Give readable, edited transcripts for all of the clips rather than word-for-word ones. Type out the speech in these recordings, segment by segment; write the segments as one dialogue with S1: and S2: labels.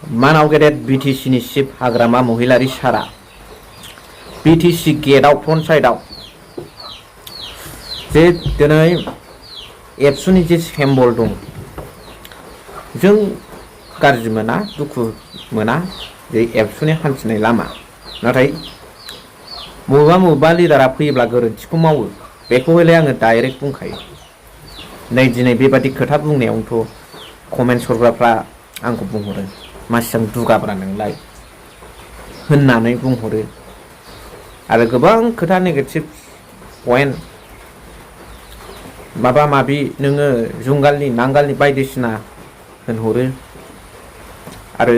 S1: मानाव गेदेर BTC नि चिफ हाग्रामा महिलारि सारा BTC गेटआव फ्रन्ट साइडआव जे दिनै एबसुनि जे सिम्बल दं जों गाज्रि मोना दुखु मोना जे एबसुनि हान्थिनाय लामा नाथाय बबेबा लिडारा फैयोब्ला गोरोन्थिखौ मावो बेखौ हयले आङो डाइरेक्ट बुंखायो नै दिनै बेबादि खोथा बुंनायावनोथ' कमेन्ट हरग्राफ्रा आंखौ बुंहरो मासियां दुगाब्रा नोंलाय होननानै बुंहरो आरो गोबां खोथा नेगेटिभ पइन्ट माबा माबि नोङो जुंगालनि नांगालनि बायदिसिना होनहरो आरो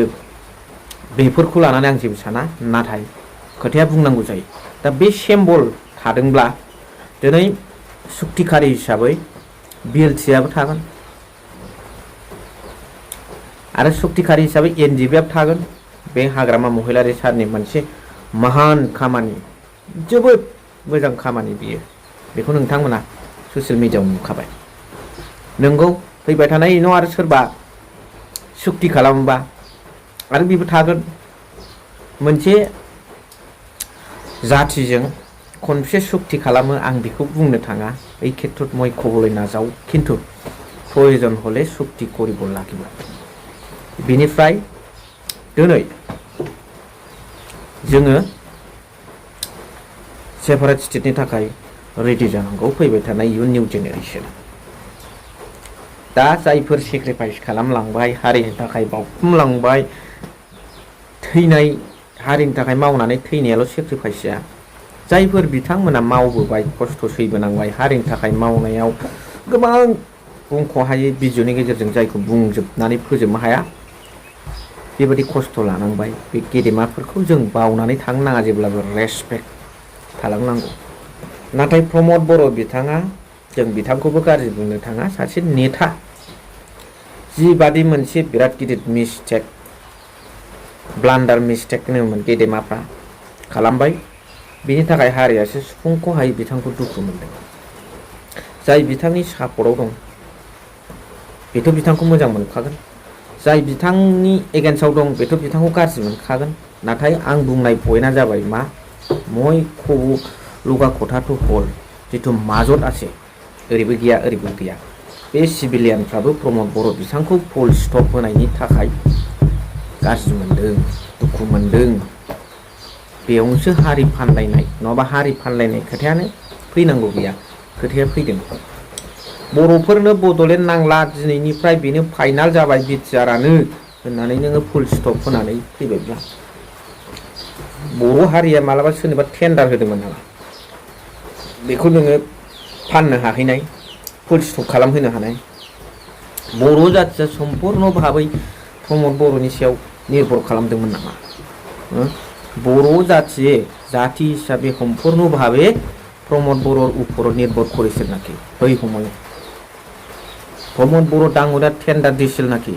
S1: बेफोरखौ लानानै आं जेबो साना नाथाय खोथाया बुंनांगौ जायो दा बे सिम्बल थादोंब्ला दिनै सुक्तिखारि हिसाबै BLTआबो थागोन आरो सुक्तिखारि हिसाबै NDBआबो थागोन बे हाग्रामा महिलारि सारनि मोनसे महान खामानि जोबोद मोजां खामानि बियो बेखौ नोंथांमोना ससियेल मिडियाआव नुखाबाय नोंगौ फैबाय थानाय इयुनाव आरो सोरबा सुक्ति खालामोबा आरो बेबो थागोन मोनसे जाथिजों खनबेसे सुक्ति खालामो आं बेखौ बुंनो थाङा এই ক্ষেত্ৰত মই ক'বলৈ নাযাওঁ কিন্তু प्रयोजन হলে सुक्ति কৰিব লাগিব बेनिफ्राय दिनै जोङो सेपारेट स्टेटनि थाखाय रेडि जानांगौ फैबाय थानाय इयुन निउ जेनेरेसन दा जायफोर सेक्रिफाइस खालामलांबाय हारिनि थाखाय बावखुमलांबाय थैनाय हारिनि थाखाय मावनानै थैनायाल' सेक्रिफाइस जाया जायफोर बिथांमोना मावबोबाय खस्थ' सैबोनांबाय हारिनि थाखाय मावनायाव गोबां बुंख'हायै भिडिअनि गेजेरजों जायखौ बुंजोबनानै फोजोबनो हाया बेबायदि खस्थ' लानांबाय बे गेदेमाफोरखौ जों बावनानै थांनो नाङा जेब्लाबो रेसपेक्ट खालामनांगौ नाथाय प्रमद बर' बिथाङा जों बिथांखौबो गाज्रि बुंनो थाङा सासे नेता जिबादि मोनसे बिराद गिदिर मिस्टेक ब्लान्डार मिस्टेक होनोमोन गेदेमाफ्रा खालामबाय बेनि थाखाय हारियासो सुफुंखौ हायै बिथांखौ दुखु मोनदों जाय बिथांनि सापर्टआव दं बेथ' बिथांखौ मोजां मोनखागोन जाय बिथांनि एगेन्स्टआव दं बेथ' बिथांखौ गाज्रि मोनखागोन नाथाय आं बुंनाय पइन्टआ जाबाय मा মই खबु लुगा खथाथ' हल जिथु माजत আছে ओरैबो गैया बे सिभिलियानफ्राबो प्रमद बर' बिथांखौ फुल स्टप होनायनि थाखाय गाज्रि मोनदों दुखु मोनदों बेयावसो हारि फानलायनाय नङाबा हारि फानलायनाय खोथायानो फैनांगौ गैया खोथाया फैदों बर'फोरनो बड'लेण्ड नांला दिनैनिफ्राय बेनो फाइनाल जाबाय बिटिआरआनो होननानै नोङो फुल स्टप होनानै फैबायब्ला बर' हारिया मालाबा सोरनोबा टेन्डार होदोंमोन नामा बेखौ नोङो फाननो हाहैनाय फुल स्टप खालामहोनो हानाय बर' जाथिया सम्पुर्ण भाबै प्रमद बर'नि सायाव निर्भर खालामदोंमोन नामा बर' জাতি হিসাবে সম্পূর্ণভাবে প্রমোদ বড়োর উপর নির্ভর করেছিল নাকি ওই সময় প্রমোদ বড়ো ডাঙরা টেন্ডার দিয়েছিল নাকি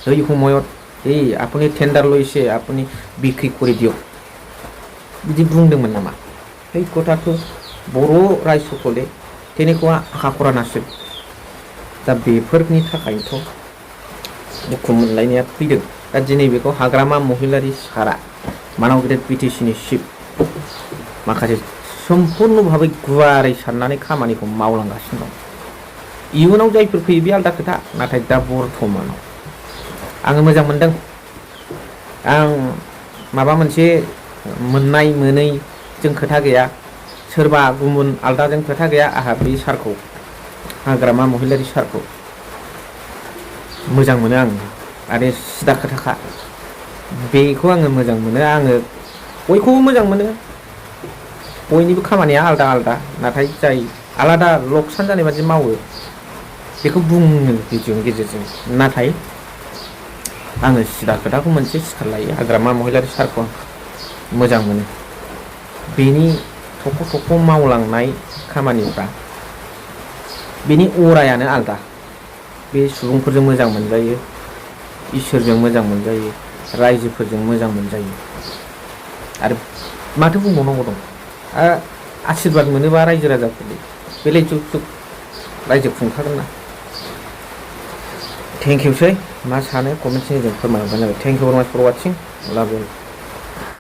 S1: ওই সময়ত এই আপনি টেন্ডার লইছে আপনি বিক্রি করে দিও बिदि बुंदोंमोन नामा बै गथाथ' बर' रायजोखौले तेनेखौ आखा खरा नासो दा बेफोरनि थाखायनोथ' दुखु मोनलायनाया फैदों दा दिनै बेखौ हाग्रामा महिलारि सारा मानाव गेदेर BTC नि चिफ माखासे सम्पुर्ण भाबै गुवारै साननानै खामानिखौ मावलांगासिनो दं इयुनाव जायफोर फैयो बे आलदा खोथा नाथाय दा बर्थमानाव आङो मोजां मोनदों आं माबा मोनसे मोननाय मोनै जों खोथा गैया सोरबा गुबुन आलदाजों खोथा गैया आहा बे सारखौ हाग्रामा महिलारि सारखौ मोजां मोनो आं आरो सिदा खोथाखा बेखौ आङो मोजां मोनो आङो बयखौबो मोजां मोनो बयनिबो खामानिया आलदा आलदा नाथाय जाय आलादा लकसान जानाय बादि मावो बेखौ बुङो भिडिअनि गेजेरजों नाथाय आङो सिदा खोथाखौ मोनसे सिखार लायो हाग्रामा महिलारि सारखौ मोजां मोनो बेनि थख' थख' मावलांनाय खामानिफ्रा बेनि अरायानो आलदा बे सुबुंफोरजों मोजां मोनजायो इसोरजों मोजां मोनजायो रायजोफोरजों मोजां मोनजायो आरो माथो बुंबावनांगौ दं आशीर्बाद मोनोबा रायजो राजाफोरनि बेलाय जुग जुग रायजो खुंखागोन ना थेंक इउसै मा सानो कमेन्ट सेक्सनजों फोरमायहरबानो जाबाय। थेंक इउ भेरि माच फर वाचिं। लाभ इउ।